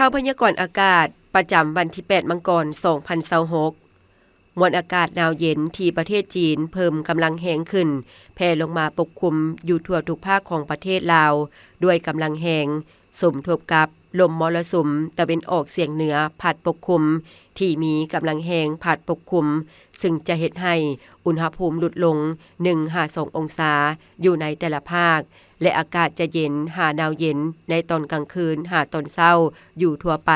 ຂ່າວພະຍາກອນອາກາດ ປະຈຳວັນທີແປດ ມັງກອນ ສອງພັນຊາວຫົກ. ມວນອາກາດໜາວເຢັນທີ່ປະເທດຈີນເພີ່ມກຳລັງແຮງຂຶ້ນ ແຜ່ລົງມາປົກຄຸມຢູ່ທົ່ວທຸກພາກຂອງປະເທດລາວ ດ້ວຍກຳລັງແຮງ ສົມທົບກັບລົມມໍລະສຸມຕາເວັນອອກສຽງເໜືອພັດປົກຄຸມ ທີ່ມີກຳລັງແຮງພັດປົກຄຸມ ຊຶ່ງຈະເຮັດໃຫ້ອຸນຫະພູມຫຼຸດລົງ ໜຶ່ງຫາສອງອົງສາ ຢູ່ໃນແຕ່ລະພາກ ແລະ ອາກາດຈະເຢັນຫາໜາວເຢັນໃນຕອນກາງຄືນຫາຕອນເຊົ້າຢູ່ທົ່ວໄປ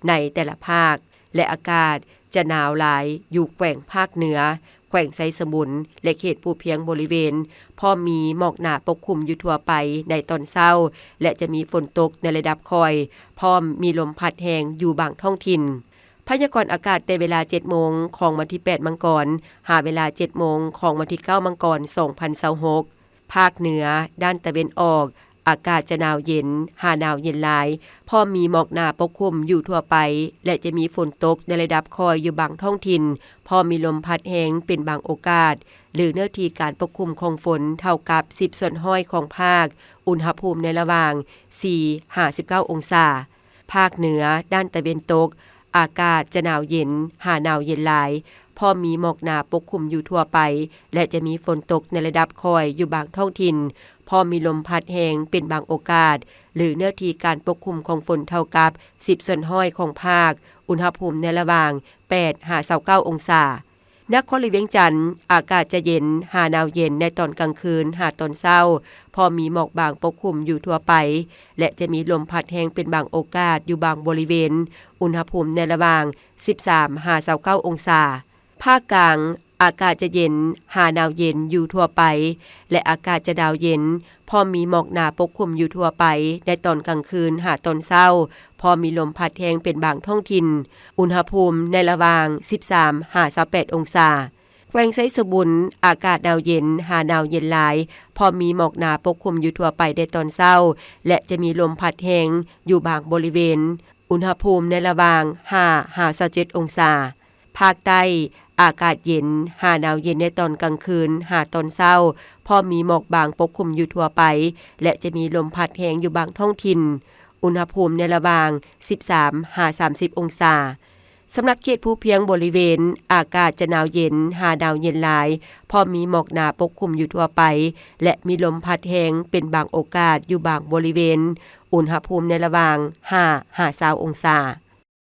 ໃນແຕ່ລະພາກ ແລະ ອາກາດຈະໜາວຫຼາຍຢູ່ແຂວງພາກເໜືອ, ແຂວງໄຊສະບຸນ ແລະ ເຂດພູພຽງບໍລິເວນ, ພ້ອມມີໝອກໜາປົກຄຸມຢູ່ທົ່ວໄປໃນຕອນເຊົ້າ ແລະ ຈະມີຝົນຕົກໃນລະດັບຄ່ອຍ, ພ້ອມມີລົມພັດແຮງຢູ່ບາງທ້ອງຖິ່ນ. ພະຍາກອນອາກາດແຕ່ເວລາ ເຈັດໂມງ ຂອງວັນທີ ແປດ ມັງກອນ ຫາເວລາ ເຈັດໂມງ ຂອງວັນທີ ເກົ້າ ມັງກອນ ສອງພັນຊາວຫົກ. ພາກເໜືອ ດ້ານຕາເວັນອອກ ອາກາດຈະໜາວເຢັນ ຫາໜາວເຢັນຫຼາຍ, ພ້ອມມີໝອກໜາປົກຄຸມຢູ່ທົ່ວໄປ ແລະ ຈະມີຝົນຕົກໃນລະດັບຄ່ອຍຢູ່ບາງທ້ອງຖິ່ນ, ພ້ອມມີລົມພັດແຮງເປັນບາງໂອກາດ ຫຼື ເນື້ອທີ່ການປົກຄຸມຂອງຝົນເທົ່າກັບ ສິບສ່ວນຮ້ອຍຂອງພາກ, ອຸນຫະພູມໃນລະຫວ່າງ ສີ່ ຫາ ສິບເກົ້າ ອົງສາ. ພາກເໜືອ ດ້ານຕາເວັນຕົກ ອາກາດຈະໜາວເຢັນ ຫາໜາວເຢັນຫຼາຍ, ພ້ອມມີໝອກໜາປົກຄຸມຢູ່ທົ່ວໄປ ແລະ ຈະມີຝົນຕົກໃນລະດັບຄ່ອຍຢູ່ບາງທ້ອງຖິ່ນ, ພ້ອມມີລົມພັດແຮງເປັນບາງໂອກາດ ຫຼື ເນື້ອທີ່ການປົກຄຸມຂອງຝົນເທົ່າກັບ ສິບສ່ວນຮ້ອຍຂອງພາກ, ອຸນຫະພູມໃນລະຫວ່າງ ແປດ ຫາ ຊາວເກົ້າ ອົງສາ. ນະຄອນຫຼວງວຽງຈັນ ອາກາດຈະເຢັນ ຫາໜາວເຢັນໃນຕອນກາງຄືນຫາຕອນເຊົ້າ, ພໍມີໝອກບາງປົກຄຸມຢູ່ທົ່ວໄປ ແລະ ຈະມີລົມພັດແຮງເປັນບາງໂອກາດຢູ່ບາງບໍລິເວນ, ອຸນຫະພູມໃນລະຫວ່າງ ສິບສາມ ຫາ ຊາວເກົ້າ ອົງສາ. ພາກກາງ ອາກາດຈະເຢັນ ຫາໜາວເຢັນຢູ່ທົ່ວໄປ ແລະ ອາກາດຈະໜາວເຢັນ, ພ້ອມມີໝອກໜາປົກຄຸມຢູ່ທົ່ວໄປໃນຕອນກາງຄືນຫາຕອນເຊົ້າ, ພ້ອມມີລົມພັດແຮງເປັນບາງທ້ອງຖິ່ນ, ອຸນຫະພູມໃນລະຫວ່າງ ສິບສາມ ຫາ ຊາວແປດ ອົງສາ. ແຂວງໄຊສະບຸນ ອາກາດໜາວເຢັນ ຫາໜາວເຢັນຫຼາຍ, ພ້ອມມີໝອກໜາປົກຄຸມຢູ່ທົ່ວໄປໃນຕອນເຊົ້າ ແລະ ຈະມີລົມພັດແຮງຢູ່ບາງບໍລິເວນ, ອຸນຫະພູມໃນລະຫວ່າງ ຫ້າ ຫາ ຊາວເຈັດ ອົງສາ. ພາກໃຕ້ ອາກາດເຢັນ ຫາໜາວເຢັນໃນຕອນກາງຄືນຫາຕອນເຊົ້າ, ພ້ອມມີໝອກບາງປົກຄຸມຢູ່ທົ່ວໄປ ແລະ ຈະມີລົມພັດແຮງຢູ່ບາງທ້ອງຖິ່ນ, ອຸນຫະພູມໃນລະຫວ່າງ ສິບສາມ ຫາ ສາມສິບ ອົງສາ. ສຳລັບເຂດພູພຽງບໍລິເວນ ອາກາດຈະໜາວເຢັນ ຫາໜາວເຢັນຫຼາຍ, ພ້ອມມີໝອກໜາປົກຄຸມຢູ່ທົ່ວໄປ ແລະ ມີລົມພັດແຮງເປັນບາງໂອກາດຢູ່ບາງບໍລິເວນ, ອຸນຫະພູມໃນລະຫວ່າງ ຫ້າ ຫາ ຊາວ ອົງສາ.